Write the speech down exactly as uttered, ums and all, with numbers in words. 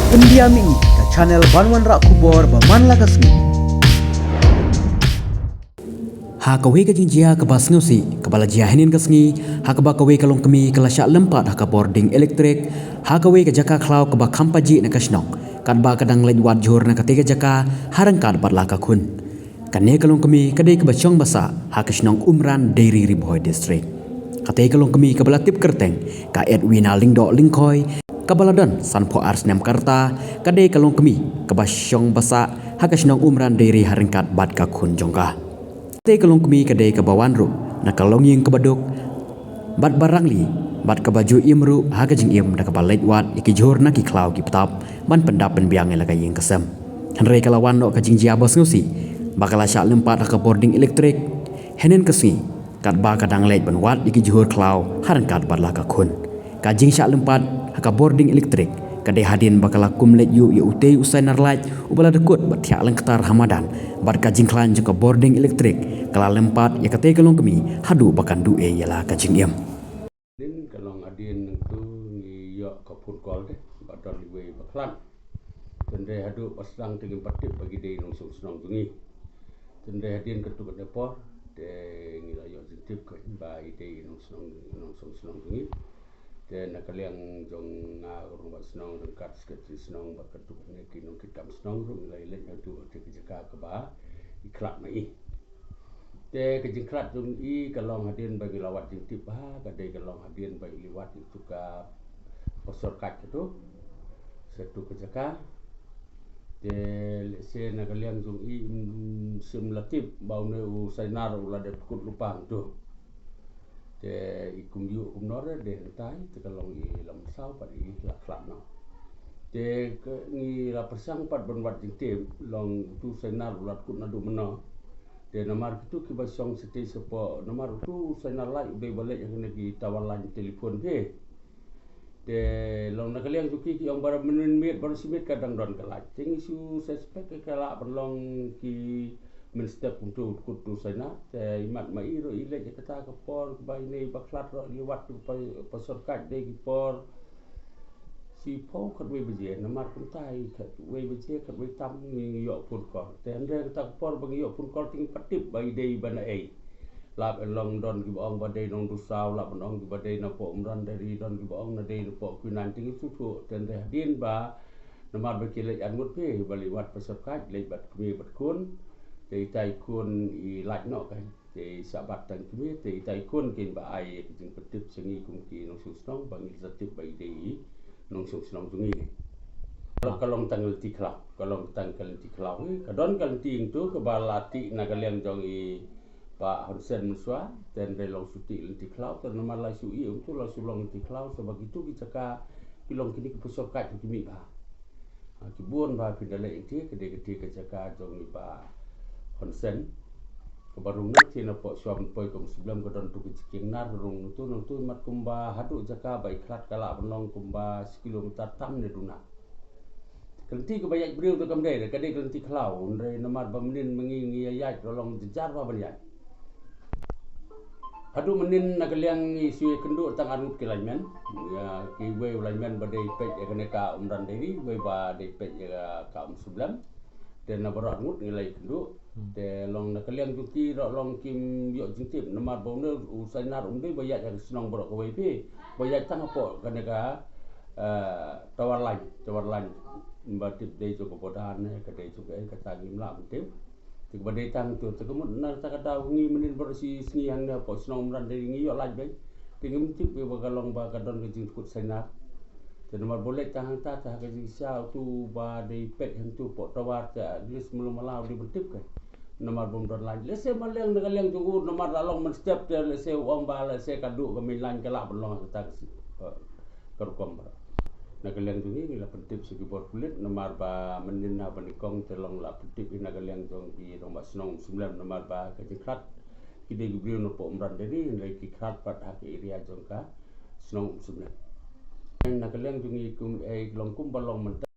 Pyndiam ïa ngi ka channel ban wanrah khubor ba man la ka sngi. Ha kawei ka jingjia kaba sngewsih kaba la jia hynnin ka sngi, ha kaba kawei ka longkmie ka la shah lympat ha ka bording elektrik ha kawei ka jaka khlaw kaba kham pajih na ka shnong, katba ka dang leit wad jhur na katei ka jaka ha ryngkat bad la ka khun. Kane ka longkmie ka dei kaba shong ba sah ha ka shnong Umran, Deiri, Ri Bhoi District. Katei ka longkmie kaba la tip kyrteng ka Edwina Lyngdoh Lyngkhoi, kaba la don sanphew ar snem ka rta, ka dei ka longkmie kaba shong ba sah ha ka shnong Umran, Deiri ha ryngkat bad ka khun jong ka. Katei ka longkmie ka dei kaba wan ruh na ka longïing kaba duk bad ba rangli bad kaba ju im ruh ha ka jingim da kaba leit wad ïa ki jhur na ki khlaw ki btap ban pyndap pynbiang ïa la ka ïing ka sem. Hynrei ka la wan noh ka jingjia ba sngewsih ba ka la shah lympat ha ka bording elektrik hynnin ka sngi, katba ka dang leit ban wad ïa ki jhur khlaw ha ryngkat bad la ka khun. Ka jingshah lympat ha ka bording elektrik ka dei hadien ba ka la kum leit ïuh ïa utei u sainar lait uba la dkut bad thiah lyngktar ha madan, bad ka jingkhlaiñ jong ka bording elektrik ka la lympat ïa katei ka longkmie haduh ba kan duh ei ïa la ka jingim. Hadien ka long hadien nangtu ngi ïoh ka phone call te ba don iwei ba khlad. Tynrai haduh ba sdang te ngim pat tip ba ki dei nongshong shnong jong ngi. Tynrai hadien katto katne por te ngi la ïoh jingtip ka ba i dei nongshong, nongshong shnong jong ngi. Te na ka liang jong nga u rangbah shnong ryngkat secretary shnong bad katto katne ki nongkitkam shnong ruh ngi la ïaleit hangtu ha ka jaka kaba i khlad ma i. Te ka jingkhlad jong i ka long hadien ba ngi la wad jingtip bha, ka dei ka long hadien ba i la wad ïa utu ka pastor kat katu sha utu ka jaka. Te lehse na ka liang jong i, mm, sim la tip ba une u sainar u la dep kut lypa hangtu. Te i kum ïuh kumno re de hangtai te ka long i la mynsaw pat i la khlad noh. Te ka ngi la pyrshang pat ban wad jingtip long utu sainar u la dkut naduh mynno. Te namar kitu kiba shong shatei shapoh, namar utu sainar lait u dei ba leit ha kine ki tower line telephone phi. Te long na ka liang jong ki ki ong baroh mynmiet baroh shi miet ka dang don ka lait. Te ngi shu suspect ka lah ban long ki mynstep kumtu kut tu sainar. Te imat ma i ruh i leit ïa kata ka por ba ine ba khlad ruh i la wad tu pa, pastor kat dei ki por shiphew khatwei baje, namar kumta i khatwei baje khatwei tam ngi ïoh phone call. Te hynrei kata ka por ba ngi ïoh phone call te ngim pat tip ba i dei ba na ei. Lah ban long don kiba ong ba dei nongdusaw, lah ban ong kiba dei napoh Umran Dairy, don kiba ong na dei napoh Kwinain te ngi shu thuh. Te hynrei hadien ba namar ba ki leit arngut phi ba leit wad pastor kat leit bad kmie bad khun. Te ita i khun i lait noh ka. Te i shah bat tang kmie, te ita i khun kin ba ai ka jingpyntip sha ngi kum ki nongshong shnong ba ngi sa tip ba i dei i nongshong shnong jong ngi. Ka long tang ka lynti khlaw, ka long tang ka lynti khlaw. Ka don ka lynti hangtu kaba la tih na ka liang jong i Bah Hun Sen mynshuwa, te hynrei long shu tih lynti khlaw, te namar la shu i hangtu la shu long lynti khlaw, sa ba kitu ki jaka ki long kine ki pastor kat ki mih bha. Ha, ki bun bha phin da leh ïa ki, ka dei kata ka jaka jong i Bah Hun Sen. Kaba rung na ki napoh shuwa ban poi ka Umsymblem ka don tu ka jingkieng nar rung nangtu nangtu mat kumba haduh jaka ba i khlad ka lah ban long kumba shi kilometer tam ne duna. Ka lynti kaba ïaid briew te kam dei, ka dei ka lynti khlaw, hynrei namar ba mynnin ma ngi ngi ïa ïaid ruh long jynjar bha ban ïaid. Haduh mynnin na ka liang ngi shu ïakynduh tang arngut ki lineman. Ïa kiwei u lineman ba dei peit ïa kane ka Umran Dairy, wei ba dei peit ïa ka Umsymblem. Te na baroh arngut ngi la ïakynduh. Te long na ka liang jong ki ruh long kim ïoh jingtip namar ba une u sainar um dei ba ïaid ha ka shnong baroh kawei phi. Ba ïaid tang hapoh kane ka, eh, tower line, tower line. Ba tip dei jong ka border ne ka dei jong ka ei kata ngim lah ban tip. Te kaba dei tang tu, te ka mut na kata ka daw ngi mynnin baroh shi sngi hangne hapoh shnong Umran Dairy ngi ïoh lait beit. Te ngim tip ïa ba ka long ba ka don ka jingkut sainar. Te namar ba u leit tang hangta te ha ka jingshisha utu ba dei peit hangtu poh tower te at least malu mala u dei ban tip ka. Namar ba um don line. Lehse ma liang na ka liang jong u namar la long mynstep te lehse u ong ba lehse ka duh ka main line ka lah ban long ha kata ka si, ka, ka rukom ba. Na ka liang jong ngi ngi la pyntip sha ki bor pulit namar ba mynnin ha ba nyngkong te long la pyntip ïa na ka liang jong ki rangbah shnong Umsymblem namar ba ka jingkhlad ki dei ki briew napoh Umran Dairy hynrei ki khlad pat ha ka area jong ka shnong Umsymblem. Na ka liang jong ngi kum ei long kumba long mynta.